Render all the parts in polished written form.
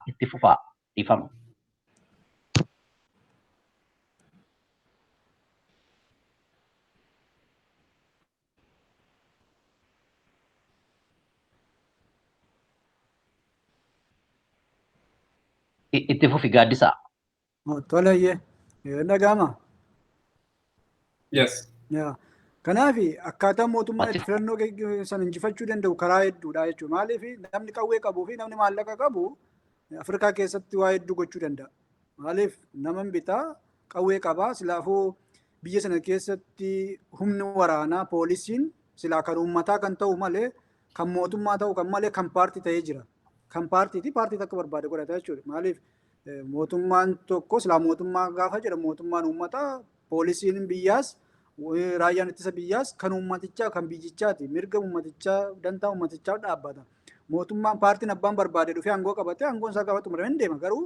Itti fufaa, dhiifama. Itti fufi, Gaaddisaa. Toleeyyee. Dhaga'ama. Yes. Kanaaf akkaataa mootummaan itti filannoo sana injifachuu danda'u karaa hedduudha jechuudha. Maaliif, namni qawwee qabuu fi namni maallaqa qabu Afrikaa keessatti waa hedduu gochuu danda'a. Maaliif, nama bitaa, qawwee qabaa, silaafuu biyya sana keessatti humni waraanaa, poolisiin silaa kan uummataa kan ta'u malee kan mootummaa ta'u kan malee kan paartii ta'ee jira. Kan paartiiti, paartii takka barbaade godhata jechuudha. Maaliif, mootummaan tokko silaa mootummaa gaafa jedhamu mootummaan uummataa, poolisiin biyyaas raayyaan ittisa biyyaas kan uummatichaa, kan biyyichaati. Mirga uummatichaa, dantaa uummatichaa dhaabbata. Mootummaan paartiin abbaan barbaade dhufee aangoo qabatee aangoon isaa gaafa xumurame hin deema. Garuu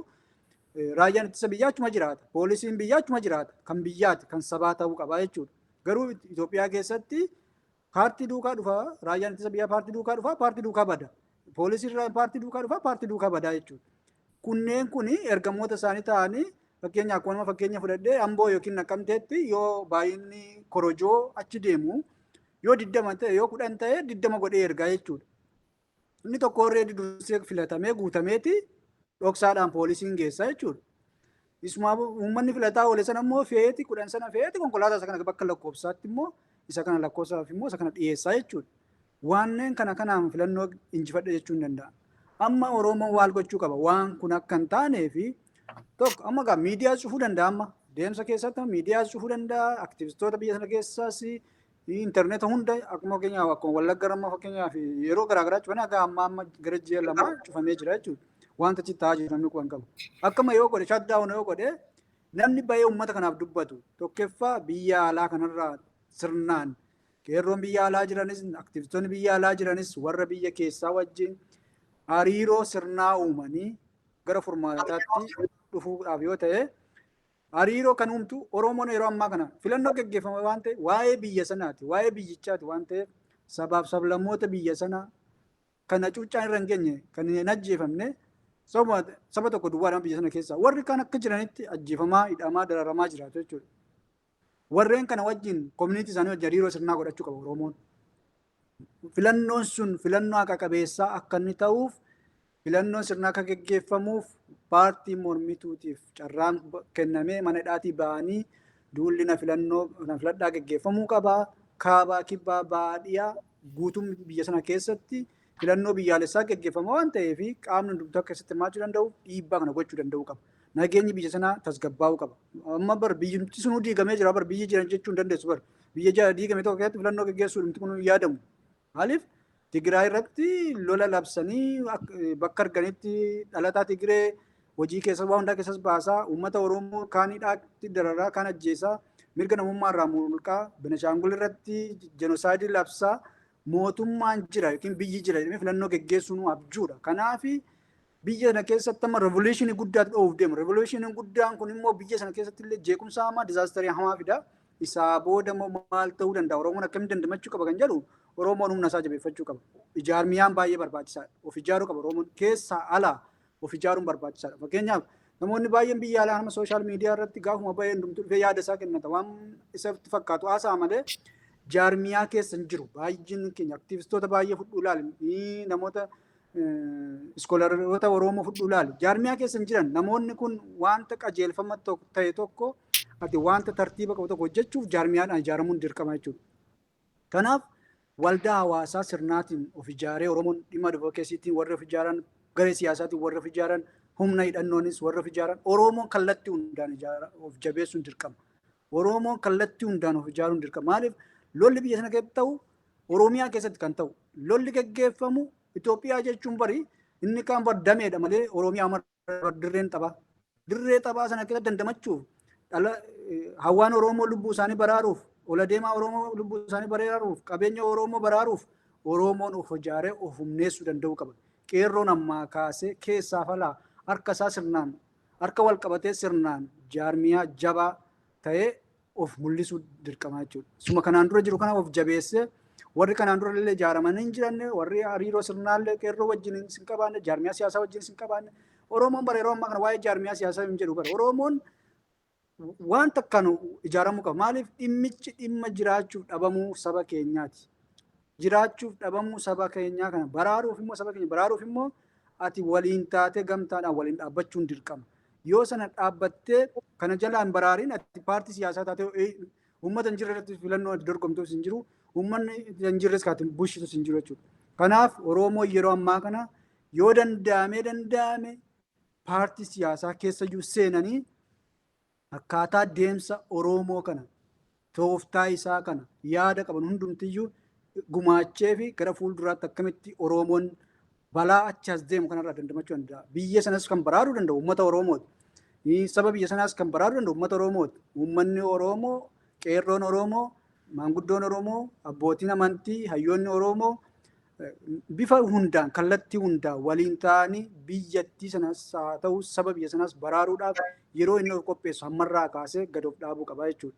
raayyaan ittisa biyyaa achuma jiraata. Poolisiin biyyaa achuma jiraata. Kan biyyaati, kan sabaa ta'uu qaba jechuudha. Garuu Itoophiyaa keessatti paartii duukaa dhufa, raayyaan ittisa biyyaa paartii duukaa dhufa, paartii duukaa bada. Poolisiin paartii duukaa dhufa, paartii duukaa badaa jechuudha. Kunneen kun ergamoota isaanii ta'anii, fakkeenya akkuma fakkeenya fudhadhee, Amboo yookiin Naqqamteetti yoo baay'inni korojoo achi deemu yoo 20 ta'e, yoo 10 ta'e, 20 godhee ergaa jechuudha. Inni tokko already dursee filatamee guutameeti dhoksaadhaan poolisiin geessaa jechuudha. Isuma uummanni filataa oole sana immoo fe'eeti, 10 sana fe'eeti, konkolaataa isa kana bakka lakkoofsaatti immoo isa kana lakkoofsaaf immoo isa kana dhiyeessaa jechuudha. Wanneen kana kanaan filannoo injifadhe jechuu hin danda'a. Amma Oromoon waal gochuu qaba. Waan kun akka hin taanee fi tokko amma gaa miidiyaa cufuu danda'a amma. Deemsa keessatti miidiyaa cufuu danda'a. Aktivistoota biyya sana keessaas intarneeta hunda akkuma fakkeenyaaf akkuma Wallagga amma fakkeenyaaf yeroo garaagaraa cufanii akka amma amma gara ji'a 2 cufamee jira jechuudha. Wanta achi ta'aa jiru namni quban qabu. Akkuma yoo godhe, shutdown yoo godhe, namni bahee uummata kanaaf dubbatu tokkoffaa biyya alaa kanarraa sirnaan qeerroon biyya alaa jiranis, aktivistoonni biyya alaa jiranis warra biyya keessaa wajjin hariiroo sirnaa uumanii gara furmaataatti dhufuudhaaf yoo ta'e, hariiroo kan uumtu Oromoon yeroo ammaa kana filannoo gaggeeffama waan ta'e, waa'ee biyya sanaati, waa'ee biyyichaati waan ta'eef, sabaaf sablammoota biyya sanaa kan hacuuccaan irra hin geenye, kan hin ajjeefamne, saba tokko duwwaadhaan biyya sana keessa warri kaan akka jiranitti ajjeefamaa, hidhamaa, dararamaa jiraatu jechuudha. Warreen kana wajjin, community isaanii wajjin hariiroo sirnaa godhachuu qaba Oromoon. Filannoon sun filannoo haqa qabeessaa akka inni ta'uuf, filannoon sirnaa akka geggeeffamuuf, paartii mormituutiif carraan kennamee mana hidhaatii ba'anii duulli na filannoo na filadhaa geggeeffamuu qaba. Kaabaa, kibbaa, baadiyyaa, guutuun biyya sana keessatti filannoo biyyaalessaa geggeeffama waan ta'eef, qaamni hundumtuu akka keessatti hirmaachuu danda'u dhiibbaa kana gochuu danda'uu qaba. Nageenyi biyya sanaa tasgabbaa'uu qaba. Amma bar biyyumti sunuu diigamee jira, bar biyyi jiran jechuu hin dandeessu bar. Biyya diigame tokko keessatti filannoo geggeessuu dhumti kun hin yaadamu. Maaliif, Tigraay irratti lola labsanii bakka arganitti dhalataa Tigree hojii keessa waan hundaa keessas baasaa, uummata Oromoo kaan hidhaatti dararaa, kaan ajjeesaa, mirga namummaa irraa mulqaa, Benishaangul irratti jenosaayidii labsaa, mootummaan jira yookiin biyyi jira jedhamee filannoo geggeessuun abjuudha. Kanaaf biyya sana keessatti amma revolutionii guddaatu dho'uuf deema. Revolutioniin guddaan kun immoo biyya sana keessatti illee jeequmsa hamaa, disasterii hamaa fida. Isaa booda immoo maal ta'uu danda'a? Oromoon akkamiin dandamachuu qaba kan jedhu, Oromoon humna isaa jabeeffachuu qaba. Ijaarmiyaan baay'ee barbaachisaadha. Of ijaaruu qaba Oromoon, keessaa alaa of ijaaruun barbaachisaadha. Fakkeenyaaf namoonni baay'een biyya alaa nama social media irratti gaafuma bahee hundumtuu dhufee yaada isaa kennata. Waan isatti fakkaatu haasa'a malee jaarmiyaa keessa hin jiru. Baay'een keenya aktivistoota baay'ee fudhuu ilaali. Namoota scholaroota Oromoo fudhuu ilaali. Jaarmiyaa keessa hin jiran. Namoonni kun wanta qajeelfama ta'e tokko, ati wanta tartiiba qabu tokko hojjechuuf jaarmiyaadhaan ijaaramuun dirqama jechuudha. Kanaaf waldaa hawaasaa sirnaatiin of ijaaree Oromoon dhimma advocacytiin warri of ijaaran, garee siyaasaatiin warri of ijaaran, humna hidhannoonis warri of ijaaran, Oromoon kallattii hundaan of jabeessuun dirqama. Oromoon kallattii hundaan of ijaaruun dirqama. Maaliif, lolli biyya sana keessatti ta'u, Oromiyaa keessatti kan ta'u, lolli gaggeeffamu, Itoophiyaa jechuun bari inni kaan bar dameedha malee Oromiyaa mara dirreen taphaa. Dirree taphaa sana keessatti dandamachuuf, dhala hawaan Oromoo lubbuu isaanii baraaruuf, ola deemaa Oromoo lubbuu isaanii baraaruuf, qabeenya Oromoo baraaruuf, Oromoon of ijaaree of humneessuu danda'uu qaba. Qeerroon ammaa kaasee keessaa falaa harka isaa sirnaan harka wal qabatee sirnaan jaarmiyaa jabaa ta'ee of mul'isuu dirqama jechuudha. Suma kanaan dura jiru kana of jabeessee, warri kanaan dura illee ijaaramanii hin jiranne, warri hariiroo sirnaallee qeerroo wajjin hin qabaanne, jaarmiyaa siyaasaa wajjin hin qabaanne, Oromoon bara yeroo ammaa kana waa'ee jaarmiyaa siyaasaa hin jedhu bara. Oromoon waan takkaan ijaaramuu qaba. Maaliif dhimmichi dhimma jiraachuuf dhabamuu saba keenyaati. Jiraachuuf dhabamuu saba keenyaa kana baraaruuf immoo, saba keenya baraaruuf immoo, ati waliin taatee gamtaadhaan waliin dhaabbachuun dirqama. Yoo sana dhaabbattee kana jalaan baraariin, ati paartii siyaasaa taatee uummata hin jirre irratti filannoo ati dorgomtuus hin jiru, uummanni hin jirres kaati bulchitus hin jiru jechuudha. Kanaaf Oromoo yeroo ammaa kana yoo danda'ame danda'ame paartii siyaasaa keessayyuu seenanii akkaataa deemsa Oromoo kana, tooftaa isaa kana, yaada qaban hundumtiyyuu gumaachee fi gara fuulduraatti akkamitti Oromoon balaa achi as deemu kanarraa dandamachuu danda'a. Biyya sanas kan baraaruu danda'u uummata Oromooti. Saba biyya sanaas kan baraaruu danda'u uummata Oromooti. Uummanni Oromoo, qeerroon Oromoo, maanguddoon Oromoo, abbootiin amantii, hayyoonni Oromoo bifa hundaan, kallattii hundaan waliin ta'anii biyyattii sanas haa ta'u saba biyya sanaas baraaruudhaaf yeroo inni of qopheessu hammarraa kaasee gad of dhaabuu qaba jechuudha.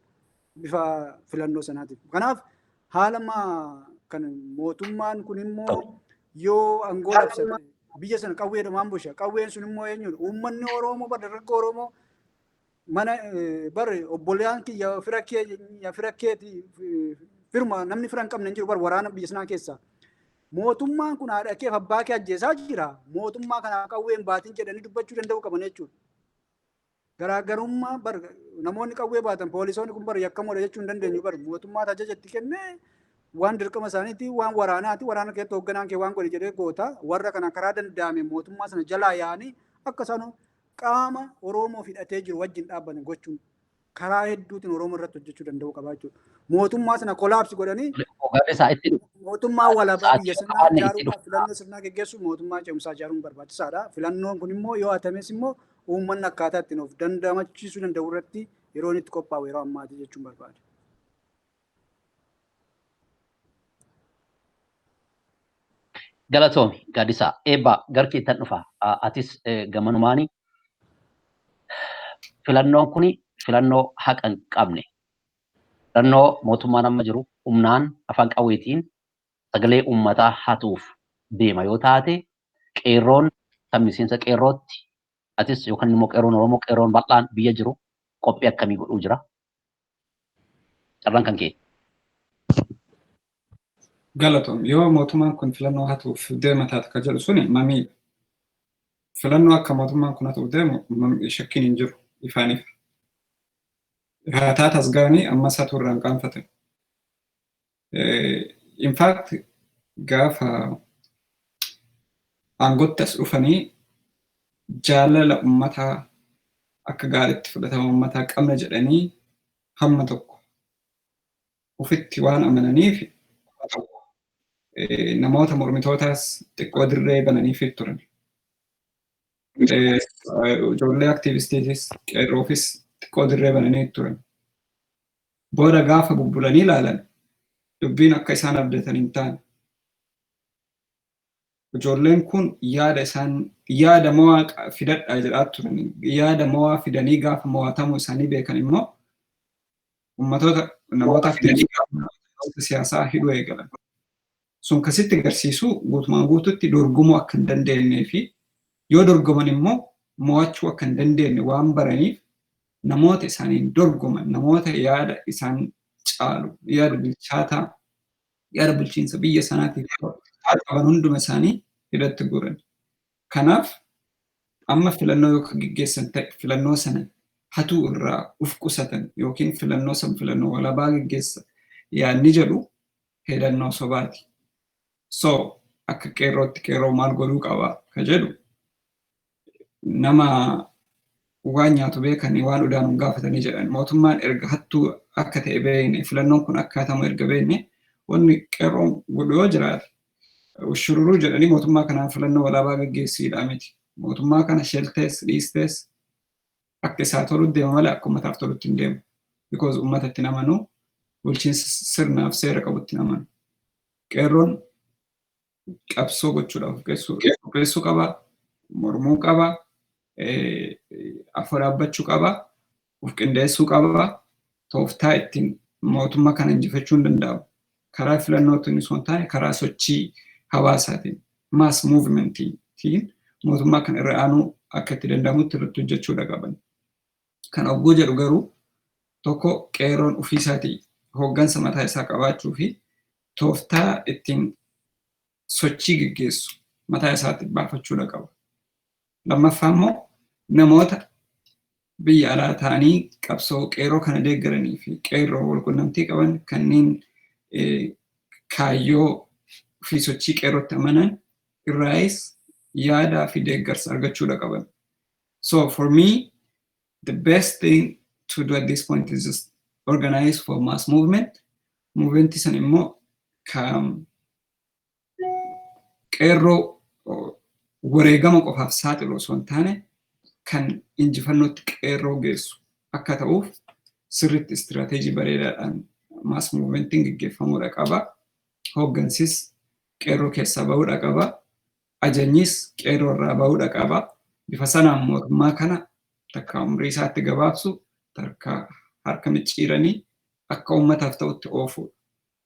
Bifa filannoo sanaatiin. Kanaaf haala kan mootummaan kun immoo yoo aangoo labsate biyya sana qawweedhumaan busha. Qawween sun immoo eenyudha? Uummanni Oromoo bar, dargaggoo Oromoo mana bar, obboleeyyan kiyya, fira kee, fira keeti, firuma namni fira hin qabne hin jiru bar waraana biyya sanaa keessaa. Mootummaan kun haadha keef abbaa kee ajjeesaa jira. Mootummaa kana qawween baatiin jedhanii dubbachuu danda'uu qaban jechuudha. Garaagarummaa bar namoonni qawwee baatan, poolisoonni kun bar yakkamoodha jechuu hin dandeenyu bar. Mootummaa ajaja itti kennee waan dirqama isaaniiti, waan waraanaati, waraana keessatti hoogganaan kee waan godhe jedhee goota. Warra kana karaa danda'ame mootummaa sana jalaa yaa'anii akka isaan qaama Oromoo hidhatee jiru wajjin dhaabbatan gochuun karaa hedduutiin Oromoo irratti hojjechuu danda'uu qaba jechuudha. Mootummaa sana collapse godhanii mootummaa walabaa biyya sanaa ijaaruudhaaf filannoo sirnaa geggeessuuf mootummaa ce'umsaa ijaaruun barbaachisaadha. Filannoon kun immoo yoo hatames immoo uummanni akkaataa ittiin of dandamachiisuu danda'u irratti yeroo inni itti qophaa'u yeroo ammaati jechuun barbaada. Galatoomi, Gaaddisaa. Eebbaa, garkeettan dhufa. Atis gamanumaani filannoon kuni filannoo haqa hin qabne. Filannoo mootummaan amma jiru humnaan afaan qawweetiin sagalee uummataa hatuuf deema yoo taate, qeerroon kan miseensa qeerrootti atis yookaan immoo qeerroon Oromoo, qeerroon bal'aan biyya jiru qophii akkamii godhuu jira? Carraan kan kee. Galatoom. Yoo mootummaan kun filannoo hatuuf deema taate ka jedhu suni mamiidha. Filannoo akka mootummaan kun hatuuf deemu shakkiin hin jiru, ifaan ifa. Hataa tasgaanii ammas hatuu irraa hin qaanfatan. In fact, gaafa aangootti as dhufanii jaalala uummataa akka gaariitti fudhatama uummataa qabna jedhanii hamma tokko ofitti waan amananiif namoota mormitootaas xiqqoo dirree bananiif turan. Ijoollee aktiivistiitis qeerroofis xiqqoo dirree bananii turan. Booda gaafa bubbulanii ilaalan dubbiin akka isaan abdatan hin taane. Ijoolleen kun yaada isaan yaada mo'aa fidadhaa jedhaa turan. Yaada mo'aa fidanii gaafa mo'atamuu isaanii beekan immoo ummatoota, namoota aktiivistii siyaasaa hidhuu eegalan. Sun kasitti agarsiisu guutumaan guututti dorgomuu akka hin dandeenyee fi yoo dorgoman immoo mo'achuu akka hin dandeenye waan baraniif namoota isaaniin dorgoman, namoota yaada isaan caalu, yaada bilchaataa, yaada bulchiinsa biyya sanaatiif qaban hunduma isaanii hidhatti guuran. Kanaaf amma filannoo yoo geggeessan ta'e filannoo sana hatuu irraa uf qusatan yookiin filannoo san filannoo walabaa geggeessa yaadni jedhu hedannoo sobaati. So akka qeerrootti qeerroo maal godhuu qaba ka jedhu, nama waan nyaatu beekanii waan udaan hin gaafatanii jedhan. Mootummaan erga hattuu akka ta'e beekne, filannoon kun akkaatamu erga beekne, wanni qeerroon godhu yoo jiraate shururuu jedhanii mootummaa kanaan filannoo walaabaa geggeessiidha miti. Mootummaa kana sheltees dhiistees akka isaa tolutti deema malee akka uummataaf tolutti hin deemu. Because uummata itti amanu, bulchiinsa sirnaaf seera qabutti hin amanu. Qeerroon qabsoo gochuudhaaf qopheessuu qaba, mormuu qaba, afoo dhaabbachuu qaba, of qindeessuu qaba, tooftaa ittiin mootummaa kana injifachuu hin danda'amu. Karaa filannootiin osoo hin taane karaa sochii hawaasaatiin, mass movementiin mootummaa kana irra aanuu akka itti danda'amutti irratti hojjechuudha qaban. Kan ogguu jedhu garuu tokko qeerroon ofiisaatii hooggansa mataa isaa qabaachuu fi tooftaa ittiin sochii geggeessu mataa isaatti baafachuudha qaba. Lammaffaa immoo namoota biyya alaa ta'anii qabsoo qeerroo kana deeggaranii fi qeerroo walqunnamtii qaban kanneen kaayyoo fi sochii qeerrootti amanan irraayis yaadaa fi deeggarsa argachuudha qaban. So for me, the best thing to do at this point is just organize for mass movement. Movement san immoo qeerroo wareegama qofaaf saaxilu osoo hin taane kan injifannootti qeerroo geessu akka ta'uuf sirriitti istiraateejii bareedaadhaan mass movementiin geggeeffamuudha qaba. Hooggansis qeerroo keessaa bahuudha qaba. Ajanyis qeerroo irraa bahuudha qaba. Bifa sanaan mootummaa kana takka umrii isaatti gabaabsu, takka harka micciiranii akka uummataaf ta'utti oofuudha.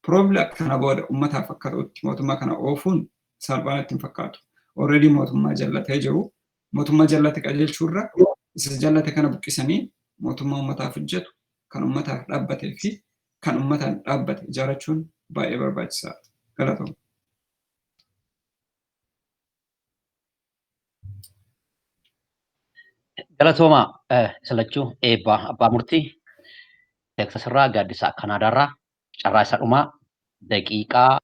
Probably akkana booda uummataaf akka ta'utti mootummaa kana oofuun salphaan hin fakkaatu. Already mootummaa jallatee jiru. Mootummaa jallate qajeelchuurra isa jallate kana buqqisanii mootummaa uummataaf hojjetu, kan uummataaf dhaabbatee fi kan uummataan dhaabbate ijaarrachuun baay'ee barbaachisaadha. Galatooma. Galatooma isa lachuu, Eebbaa Abbaa Murtii Teeksas irraa, Gaaddisaa Kanaadaarraa, carraa isa dhumaa daqiiqaa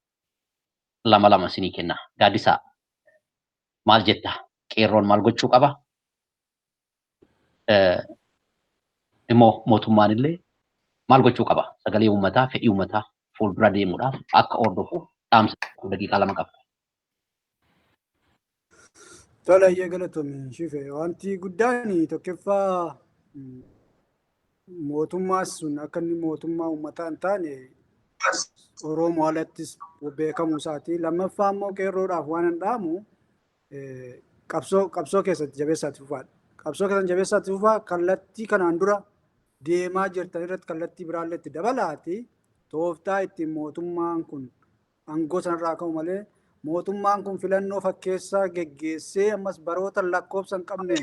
lama lama isinii kenna. Gaaddisaa, maal jetta? Qeerroon maal gochuu qaba? Immoo mootummaan illee maal gochuu qaba? Sagalee uummataa, fedhii uummataa fuuldura deemuudhaaf akka hordofu dhaamsa daqiiqaa 2 qaba. Tola, iyyee galatoomi Shife. Wanti guddaan tokkoffaa mootummaa sun akka inni mootummaa uummataa hin taane Oromoo alattis beekamuu isaati. Lammaffaa immoo qeerroodhaaf waan hin dhaamu, qabsoo keessatti jabeessaatti fufaadha. Qabsoo keessatti jabeessaatti fufaa, kallattii kanaan dura deemaa jirtan irratti kallattii biraallee itti dabalaati. Tooftaa ittiin mootummaan kun aangoo sanarraa ka'u malee, mootummaan kun filannoo fakkeessaa geggeessee ammas baroota lakkoofsa hin qabne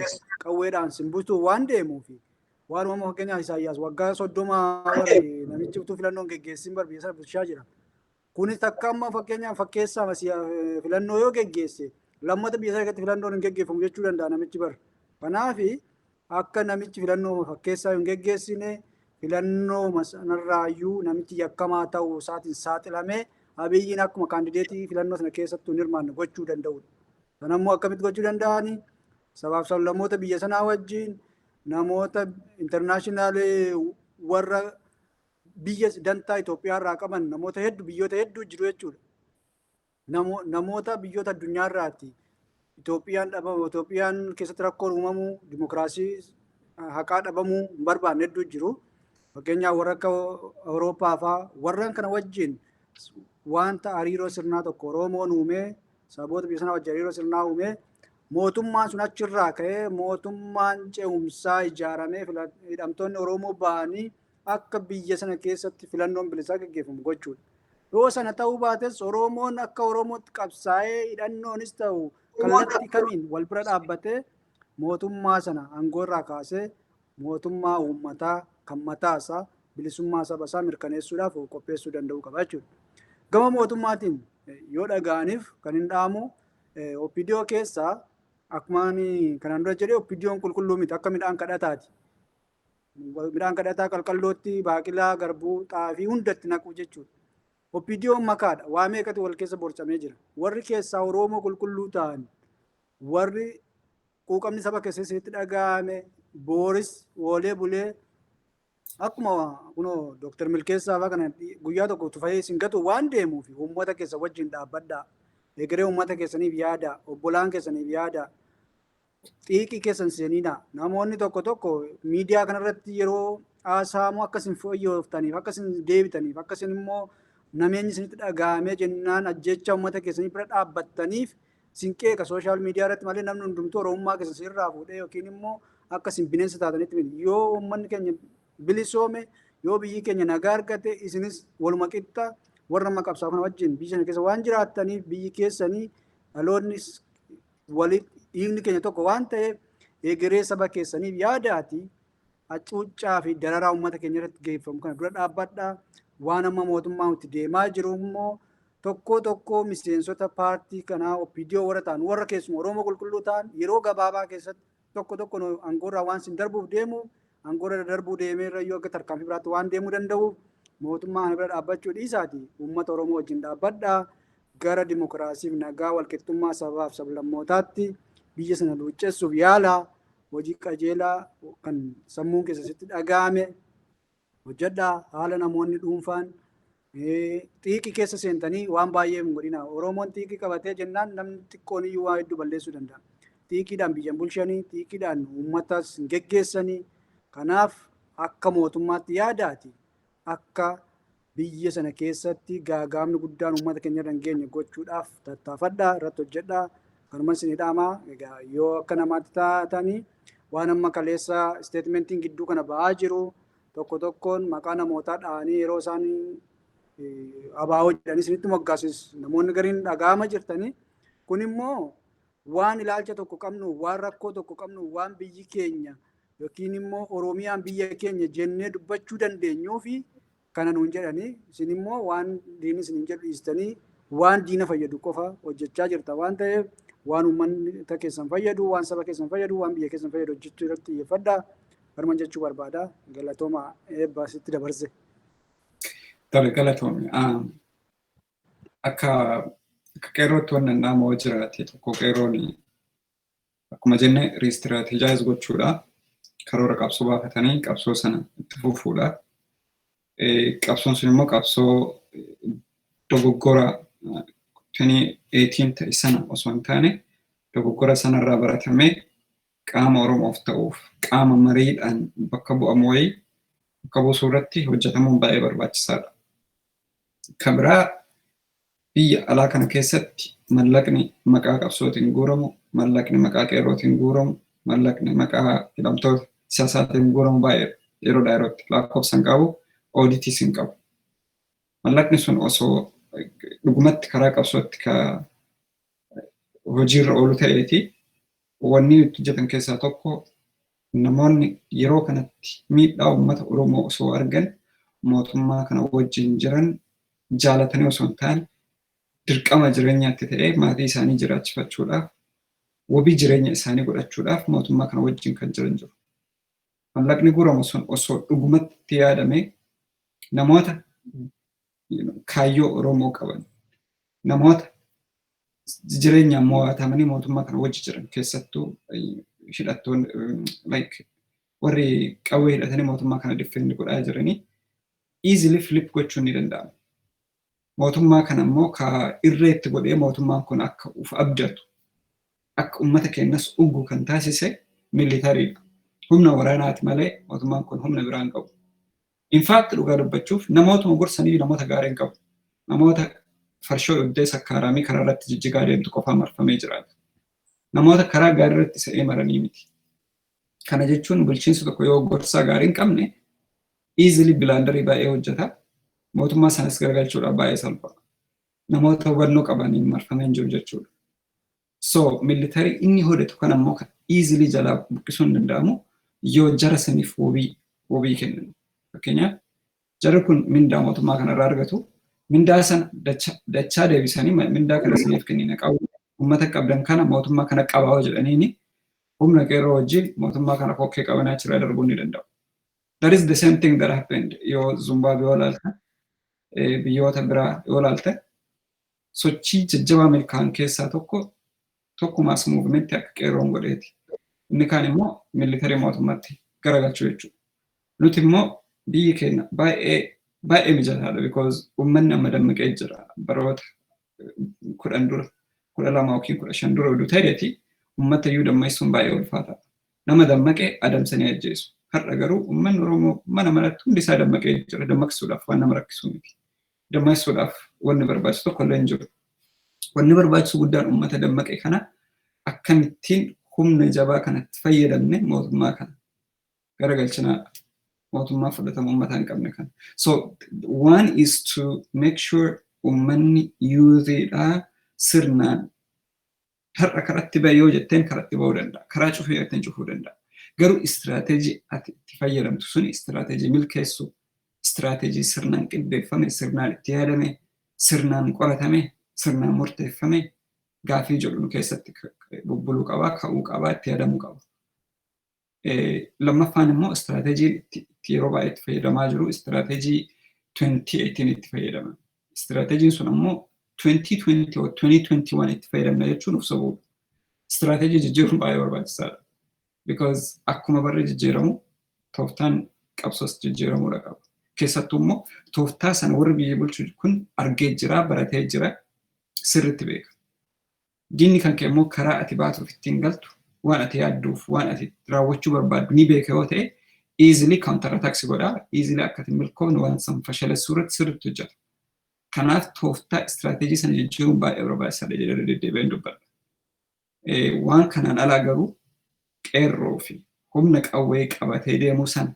qawweedhaan simbutuu waan deemuufi. Waan uumama fakkeenyaaf Isaayyaas waggaa 30 namichi utuu filannoon geggeessin bar biyya sana bulchaa jira. Kunis takka amma fakkeenyaaf fakkeessaa filannoo yoo geggeesse, lammata biyya sana keessatti filannoon hin geggeeffamu jechuu danda'a namichi bar. Kanaafi akka namichi filannoo fakkeessaa hin geggeessine, filannoo sanarraayyuu namichi yakkamaa ta'uu isaatiin saaxilamee Abiyyiin akkuma kaandideetii filannoo sana keessattuu hin hirmaanne gochuu danda'udha. Kanammoo akkamitti gochuu danda'ani? Sabaaf sablammoota biyya sanaa wajjin, namoota international warra biyya dantaa Itoophiyaa irraa qaban, namoota hedduu, biyyoota hedduu jiru jechuudha. Namoota biyyoota addunyaa irraati. Itoophiyaan dhabamu, Itoophiyaan keessatti rakkoon uumamuu, dimokiraasii haqaa dhabamuu hin barbaanne hedduu jiru. Fakkeenyaaf warra akka Awurooppaa fa'aa, warran kana wajjin wanta hariiroo sirnaa tokko Oromoon uumee, saboota biyya sanaa wajjin hariiroo sirnaa uumee, mootummaan sun achirraa ka'ee mootummaan ce'umsaa ijaaramee, hidhamtoonni Oromoo ba'anii akka biyya sana keessatti filannoon bilisaa gaggeeffamu gochuudha. Yoo sana ta'uu baates Oromoon akka Oromootti qabsaa'ee, hidhannoonis ta'u kallattii kamiin wal bira dhaabbatee, mootummaa sana aangoo irraa kaasee mootummaa uummataa kan mataa isaa bilisummaa saba isaa mirkaneessuudhaaf qopheessuu danda'uu qaba jechuudha. Gama mootummaatiin yoo dhaga'aniif kan hin dhaamu, OPDO keessaa akkuma ani kanaan dura jedhee, OPDOn qulqulluu miti, akka midhaan kadhataati. Midhaan kadhataa qalqallootti baaqilaa, garbuu, xaafii hundatti naqu jechuudha. OPDOn makaadha. Waa meeqatu wal keessa borcamee jira. Warri keessaa Oromoo qulqulluu ta'an, warri quuqamni saba keessatti dhaga'ame, booris oolee bulee akkuma kunoo Dooktar Milkeessaa fa'aa kana guyyaa tokko tufayee isin gatu waan deemuuf, uummata keessa wajjin dhaabbadhaa. Egeree uummata keessaniif yaada, obbolaan keessaniif yaada. Xiiqii keessan seeninaa. Namoonni tokko tokko miidiyaa kanarratti yeroo haasa'amu akka isin fooyyooftaniif, akka isin deebitaniif, akka isin immoo nameenyi isinitti dhaga'amee jennaan ajjecha uummata keessanii bira dhaabbattaniif isin qeeqa social media irratti malee, namni hundumtuu Oromummaa keessan sirraa fuudhee yookiin immoo akka isin bineensa taatanitti miti. Yoo uummanni keenya bilisoome, yoo biyyi keenya nagaa argate, isinis waluma qixxa warra amma qabsaa'u kana wajjin biyya sana keessa waan jiraattaniif, biyyi keessanii dhaloonnis walitti dhiigni keenya tokko waan ta'eef, Egeree saba keessaniif yaadaati. Hacuuccaa fi dararaa uummata keenya irratti geeffamu kana dura dhaabbadhaa. Waan amma mootummaan itti deemaa jiru immoo tokko tokko miseensota paartii kanaa OPDO warra ta'an, warra keessumaa Oromoo qulqulluu ta'an, yeroo gabaabaa keessatti tokko tokko aangoorraa waan isin darbuuf deemu, aangoorra darbuu deemee irra yoo akka tarkaanfii biraatti waan deemuu danda'uuf, mootummaa kana bira dhaabbachuu dhiisaati uummata Oromoo wajjin dhaabbadhaa. Gara dimokiraasiif nagaa walqixxummaa sabaaf sablammootaatti biyya sana luuccessuuf yaalaa. Hojii qajeelaa kan sammuun keessatti dhaga'ame hojjedhaa. Haala namoonni dhuunfaan xiiqii keessa seentanii waan baay'ee hin godhina. Oromoon xiiqii qabatee jennaan namni xiqqoon iyyuu waa hedduu balleessuu danda'a. Xiiqiidhaan biyya hin bulchanii, xiiqiidhaan uummatas hin geggeessanii. Kanaaf akka mootummaatti yaadaati. Akka biyya sana keessatti gaagaamni guddaan uummata keenya irra hin geenye gochuudhaaf tattaafadhaa, irratti hojjedhaa. Kanuma isin dhaamaa. Egaa yoo akka namaatti taatanii waan amma kaleessa statementiin gidduu kana ba'aa jiru, tokko tokkoon maqaa namootaa dha'anii yeroo isaan ABO jedhanii isinitti moggaasis namoonni gariin dhaga'ama jirtanii. Kun immoo waan ilaalcha tokko qabnu, waan rakkoo tokko qabnu, waan biyyi keenya yookiin immoo Oromiyaan biyya keenya jennee dubbachuu dandeenyuu fi kana nuun jedhanii, isin immoo waan diinni isin jedhu dhiistanii waan diina fayyadu qofa hojjechaa jirta waan ta'eef, waan uummata keessan fayyadu, waan saba keessan fayyadu, waan biyya keessan fayyadu hojjechuu irratti xiyyeeffadhaa. Kanuman jechuu barbaada. Galatooma, eebba sitti dabarse. Tole, galatoomi. Akka qeerrootti wannan dhaamoo jiraate tokko, qeerroon akkuma jenne restrategize gochuudha. Karoora qabsoo baafatanii qabsoo sana itti fufuudha. Qabsoon sun immoo qabsoo dogoggora 2018 ta'e sana osoo hin taane, dogoggora sanarraa baratamee qaama Oromoof ta'uuf qaama mariidhaan bakka bu'amu wayii bakka buusuu irratti hojjetamuun baay'ee barbaachisaadha. Kan biraa, biyya alaa kana keessatti mallaqni maqaa qabsootiin guuramu, mallaqni maqaa qeerrootiin guuramu, mallaqni maqaa hidhamtoota siyaasaatiin guuramu baay'ee yeroodhaa yerootti lakkoofsa hin qabu, auditiis hin qabu. Mallaqni sun osoo dhugumatti karaa qabsootti ka hojiirra oolu ta'eeti, wanni nuti hojjetan keessaa tokko, namoonni yeroo kanatti miidhaa uummata Oromoo osoo argan mootummaa kana wajjin jiran, jaalatanii osoo hin taane dirqama jireenyaatti ta'ee maatii isaanii jiraachifachuudhaaf, wabii jireenya isaanii godhachuudhaaf mootummaa kana wajjin kan jiran jiru. Mallaqni guuramu sun osoo dhugumatti yaadamee namoota kaayyoo Oromoo qaban, namoota jireenyaan mo'atamanii mootummaa kana wajji jiran, keessattuu hidhattoonni, like warri qawwee hidhatanii mootummaa kana defend godhaa jiranii, easily flip gochuun ni danda'ama. Mootummaa kana immoo ka irreetti godhee mootummaan kun akka uf abdatu, akka uummata keenyas ugu kan taasise militarydha. Humna waraanaati malee mootummaan kun humna biraan qabu. In fact, dhugaa dubbachuuf namootuma gorsanii namoota gaarii hin qabu. Namoota farshoo dhugdee sakkaaramii karaa irratti jijjigaa deemtu qofaa marfamee jiraata. Namoota karaa gaarii irratti isa eemaranii miti. Kana jechuun bulchiinsa tokko yoo gorsaa gaarii hin qabne easily blunderii baay'ee hojjeta. Mootummaa sanas garagalchuudhaaf baay'ee salphaa. Namoota hubannoo qabaniin marfamee hin jiru jechuudha. So military inni hojjetu kan ammoo kan easily jalaa buqqisuu hin danda'amu yoo jara saniif wabii kennan. Fakkeenyaaf, jarri kun mindaa mootummaa kanarraa argatu. Mindaa sana dachaa deebisanii mindaa kana isiniif kennina, qabu uummata qabdan kana mootummaa kana qabaa jedhaniini humna qeerroo wajjin mootummaa kana kokkee qabanii achirraa darbuu ni danda'u. That is the same thing that happened. Yoo Zimbabwe yoo ilaalte, biyyoota biraa yoo ilaalte, sochii jajjabaa milkaa'an keessaa tokko tokkumaas movementii akka qeerroon godheeti. Inni kaan immoo military mootummaatti garagalchuu jechuudha. Nuti immoo biyyi keenya baay'ee baay'ee mijataadha because uummanni amma dammaqee jira. Baroota 10 dura, 12 yookiin 15 dura oduu ta'eeti uummata iyyuu dammeessuun baay'ee ulfaataadha. Nama dammaqee adamsanii ajjeesu. Har'a garuu uummanni Oromoo mana manatti hundi isaa dammaqee jira. Dammaqsuudhaaf waan nama rakkisu miti. Dammeessuudhaaf wanni barbaachisu tokko illee hin jiru. Wanni barbaachisu guddaan uummata dammaqe kana akkamittiin humna jabaa kanatti fayyadamne mootummaa kana garagalchinaadha. Mootummaa fudhatama uummataa hin qabne kana. So one is to make sure uummanni youthiidhaa sirnaan Har'a karatti bahe yoo jetteen karatti bahuu danda'a. Karaa cufee yoo jetteen cufuu danda'a. Garuu istiraateejii ati itti fayyadamtu sun istiraateejii milkeessu, istiraateejii sirnaan qindeeffame, sirnaan itti yaadame, sirnaan qoratame, sirnaan murteeffame gaafii jedhu nu keessatti bubbuluu qabaa, ka'uu qabaa, itti yaadamuu qaba. Lammaffaan immoo istiraateejiin itti yeroo baay'ee itti fayyadamaa jiru istiraateejii 2018 itti fayyadama. Istiraateejiin sun ammoo 2020 or 2021 itti fayyadamna jechuun of sobuudha. Istiraateejii jijjiiruun baay'ee barbaachisaadha. Because akkuma barri jijjiiramu tooftaan qabsoos jijjiiramuudha qaba. Keessattuu immoo tooftaa sana warri biyya bulchu kun argee jira, baratee jira, sirriitti beeka. Diinni kan kee immoo karaa ati baatuuf ittiin galtu, waan ati yaadduuf, waan ati raawwachuu barbaaddu ni beeka yoo ta'e, easily counter attack si godha, easily akka ati milkoofne waan san fashalessuu irratti sirriitti hojjeta. Kanaaf tooftaa istiraateejii sana jijjiiruun baay'ee barbaachisaadha jedhee deddeebi'een dubbadha. Waan kanaan alaa garuu qeerroo fi humna qawwee qabatee deemuu sana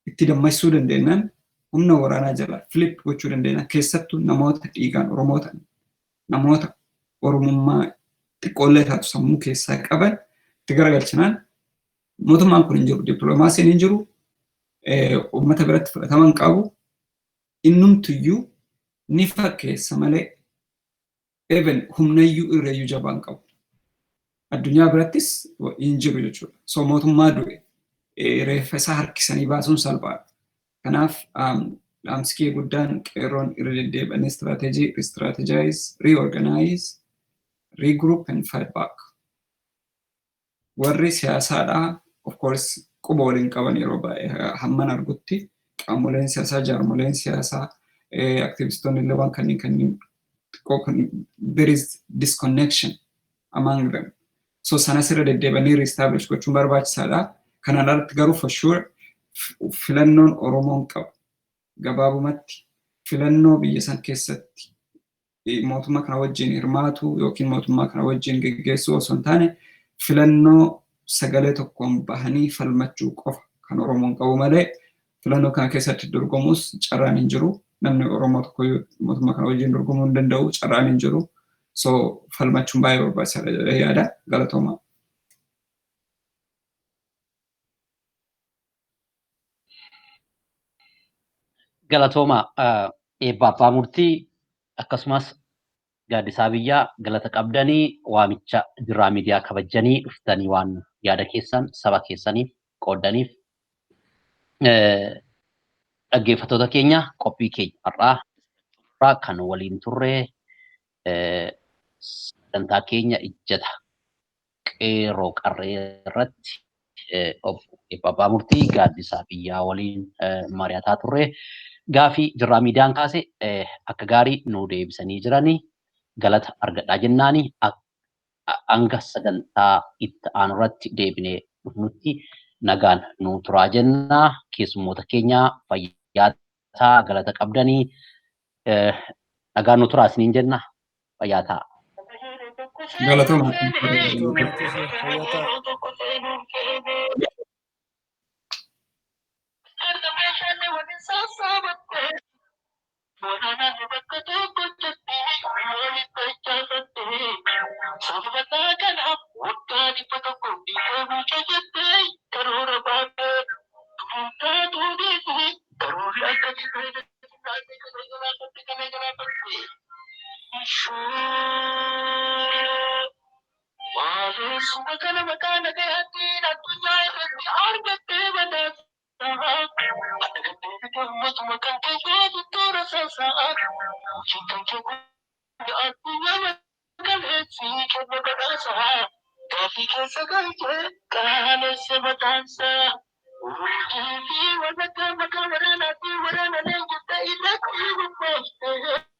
itti dammaqsuu dandeenyaan, humna waraanaa jala flip gochuu dandeenya, keessattuu namoota dhiigaan Oromoo ta'an, namoota Oromummaa xiqqoollee taatu sammuu keessaa qaban itti garagalchinaan, mootummaan kun hin jiru, dippiloomaasiin hin jiru, uummata biratti fudhatama hin qabu, innumtuyyuu ni fakkeessa malee even humnayyuu irreeyyuu jabaa hin qabu. Addunyaa birattis hin jiru jechuudha. So mootummaa du'e reeffa isaa harkisanii baasuun salphaadha. Kanaaf dhaamsi kee guddaan qeerroon irra deddeebi'anii istiraateejii re-strategize, reorganize, regroup and fight back. Warri siyaasaadhaa of course quba waliin qaban. Yeroo baay'ee hamman argutti qaamoleen siyaasaa, jaarmoleen siyaasaa, aktivistoonni illee waan kanneen xiqqoo there is disconnection among them. So sanas irra deddeebi'anii reestablish gochuun barbaachisaadha. Kanaan alatti garuu for sure filannoon Oromoon qabu gabaabumatti filannoo biyya san keessatti mootummaa kana wajjin hirmaatu yookiin mootummaa kana wajjin geggeessuu osoo hin taane, filannoo sagalee tokkoon bahanii falmachuu qofa kan Oromoon qabu malee filannoo kana keessatti dorgomuus carraan hin jiru. Namni Oromoo tokko mootummaa kana wajjin dorgomuu hin danda'u, carraan hin jiru. So falmachuun baay'ee barbaachisaadha jedhee yaada. Galatoomaa. Galatooma, Eebba Abbaa Murtii akkasumas Gaaddisaa Biyyaa, galata qabdanii waamicha Jirraa Miidiyaa kabajanii dhuftanii waan yaada keessan saba keessaniif qooddaniif. Dhaggeeffattoota keenya, qophii keenya har'aa kan waliin turre sagantaa keenya ijjata qeerroo qarree irratti obbo Eebba Abbaa Murtii, Gaaddisaa Biyyaa waliin mari'ataa turre. Gaafii Jirraa Miidiyaan kaase akka gaarii nu deebisanii jiranii, galata argadhaa jennaani. Hanga sagantaa itti aanu irratti deebinee dhufnutti nagaan nu turaa jennaa. Keessummoota keenya fayyaa ta'a, galata qabdanii, nagaan nu turaa isiniin jenna, fayyaa ta'a. Galatooma. Fayyaa ta'a.